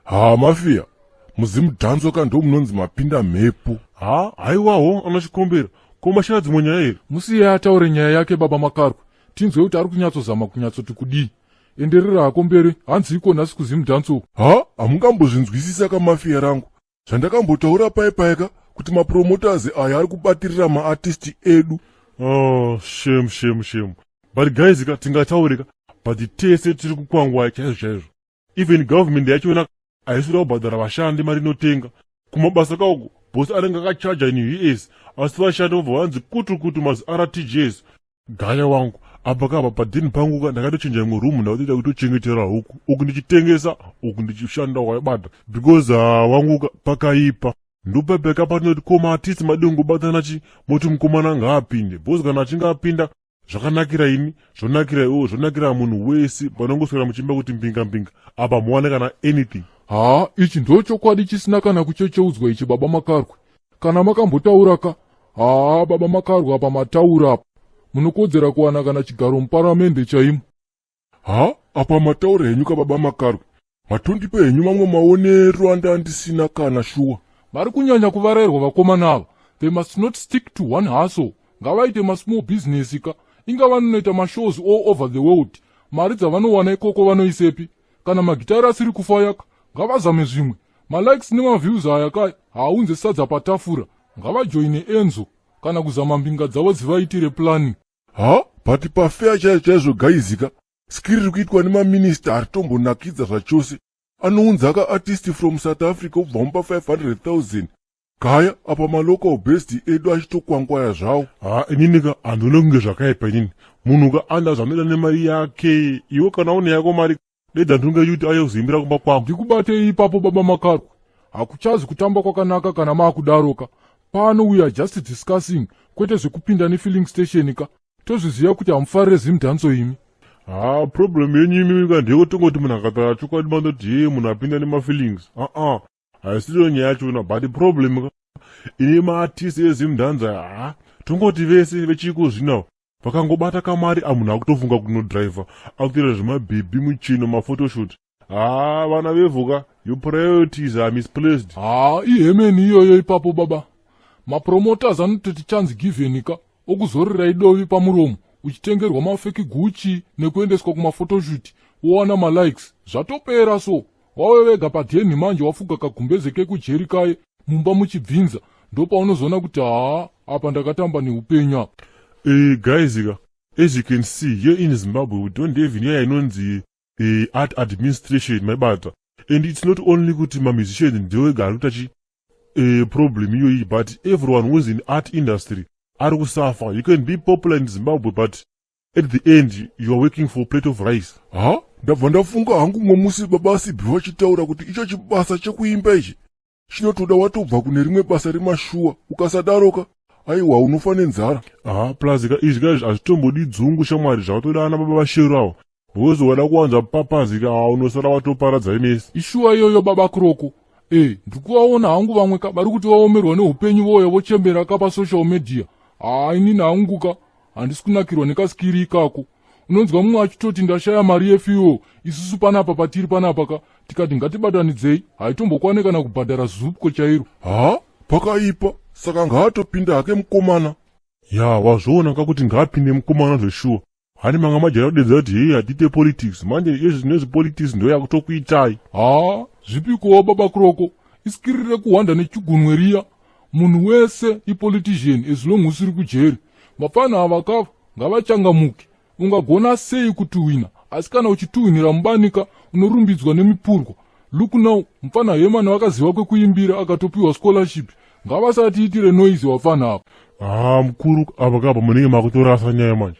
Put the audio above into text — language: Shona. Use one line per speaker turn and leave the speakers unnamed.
Ha, mafia, muZimdancehall ka ndo munonzi mapinda mhepo.
Ha, haiwawo, anochikombera ko mashaya dzimwe nyaya here?
Musiye ataure nyaya yake, baba Makarwe, tinzwe kuti ari kunyatsozama kunyatsoti kudii. Enderera hako mberi. Hanzi iko nhasi kuZimdancehall?
Ha, hamungambozvinzwisisa kamafia rangu. Zvandakambotaura pai paika kuti mapromoters aya ari kubatirira maartist edu.
Oh, shame, shame, shame. But guys ka, tingataurika, but tese tiri kukwangwaya chaizvo chaizvo. Even government yachona haisi kuda kubhadhara vashandi mari inotenga kumabasa kauko. Bosi anenge akachaja in US, asi vashandi vobva vanzi kutu kutu mazi RTGS. Gaya wangu, apa kapa padhini pangu ka, ndakatochinja imwe room, ndakutoita kutochengetera huku uku ndichitengesa, uku ndichishanda, waibata, because wangu ka, pakaipa. Ndopepeka patinoti ko maartist madingobatana chi moti mukomana ngaapinde, because kana achinge apinda zvakanakira ini, zvonakira iwo, zvonakira munhu wese. Panongoswera muchimba kuti mbinga mbinga, apa muwane kana anything.
Ha, ichi ndo chokwadi chisina kana kuchecheudzwa ichi, baba Makarwe. Kana makambotaura ka, haa, baba Makarwe, apa mataura apa, munokodzera kuwana kana chigaro muparamende chaimo.
Ha, apa mataura henyu ka, baba Makarwe. Matondipe henyu mamwe maonero anda andisina kana shuwa.
Vari kunyanya kuvarayirwa vakomana ava. They must not stick to one hustle. Ngavaite masmall business ka. Inga vanonoita mashows all over the world. Mari dzavanowana ikoko vanoisepi? Kana magitari asiri kufayaka, ngavazame zvimwe. Malikes nemaviews aya kai haaunze sadza patafura. Ngavajoine Enzo kana kuzama mbinga dzavo dzivaitire planning.
Ha, but pafair chaizvo chaizvo, guys ka, skiri riri kuitwa nemaminista haritombonakidza zvachose. Anounza kaartist from South Africa, ubva mupa 500 000 kaya, apa malocal based edu achitokwangwaya zvawo.
Ha, inini ka handione kunge zvakaipa inini. Munhu ka anda zvanoita nemari yake. Iwe kana une yako mari, dedza ndunge yuti auye kuzoimbira kumba kwangu.
Ndikubatei ipapo, baba Makarwe. Hakuchazi kutamba kwakanaka kana maakudaroka. Pano we are just discussing, kwete zvekupinda nefilling station ka. Tozviziva kuti hamufarire Zimdancehall imi.
Ha, problem yenyu imimi ka ndeyekutongoti munhu akataura chokwadi manoti ye munhu apinda nemafeelings. Aa, haisiriyo nyaya yachona, but problem ka ine maartist eZimdancehall, ha, tongoti vese vechiko zvino vakangobata kamari, amunhu akutofunga kunodhiraivha, akutoita zvemabhebhi, muchino, maphotoshoot. Ha, vana vevhuka, your priorities are misplaced.
Ha, ihemeni iyoyo ipapo, baba. Mapromoters anototi chance given ka, okuzorera idovi pamuromo, uchitengerwa mafake Gucci nekuendeswa kumaphotoshoot, wowana malikes, zvatopera. So wave vega padheni manje, wafuga kagumbeze kekujeri kaye mumba muchibvinza, ndopaunozoona kuti haa, apa ndakatamba neupenyu apa.
Guys ka, as you can see, here in Zimbabwe we don't have nyaya inonzi art administration, maibata. And it's not only kuti mamusicians ndewega ari kuita chi problem iyoyi, but everyone who is in art industry ari kusafa. You can be popular in Zimbabwe, but at the end you are working for a plate of rice.
Ha, ndabva ndafunga hangu mumwe musi baba Sibhi vachitaura kuti icho chibasa chekuimba ichi chinotoda watobva kune rimwe basa remashuwa. Ukasadaroka, aiwa, unofa nenzara.
Ha, plus ka izvi ka hazvitombodi dzungu, shamwari. Zvakatoda ana baba vashero avo, because wada kuwanza papazi ka, unosara watoparadza imesi.
Ishuwa iyoyo, baba Kroko. E, ndikuvaona hangu vamwe ka vari kuti vaomerwa neupenyu, voya vochembera ka pasocial media. Haa, inini hangu ka handisi kunakirwa nekaskiri ikako. Unonzwa mumwe achitoti ndashaya mari yefuel. Isusu panapa patiri panapa ka, tikati ngatibatanidzei, haitombokwane kana kubhadhara ZUPCO chairo.
Ha, pakaipa. Saka ngaatopinda hake mukomana.
Ya, wazviona ka kuti ngaapinde mukomana zveshuwa. Hani manga majaira kudedza kuti hei, hatiite politics. Manje izvi nezvepolitics ndo yakutokuitai.
Haa, zvipikowo, baba Kroko. Iskiri rekuhwanda nechigunwe riya. Munhu wese ipolitician as long usiri kujeri. Mafana ava kava ngavachangamuke. Ungagona sei kutuhwina, asi kana uchituhwinira mubanika unorumbidzwa nemipurwa? Look now, mufana Hemani vakaziva kwekuimbira, akatopiwa scholarship. Ngavasatiitire noise wafana ava.
Ha, mukuru, apa kapa munenge makutorasa nyaya manje.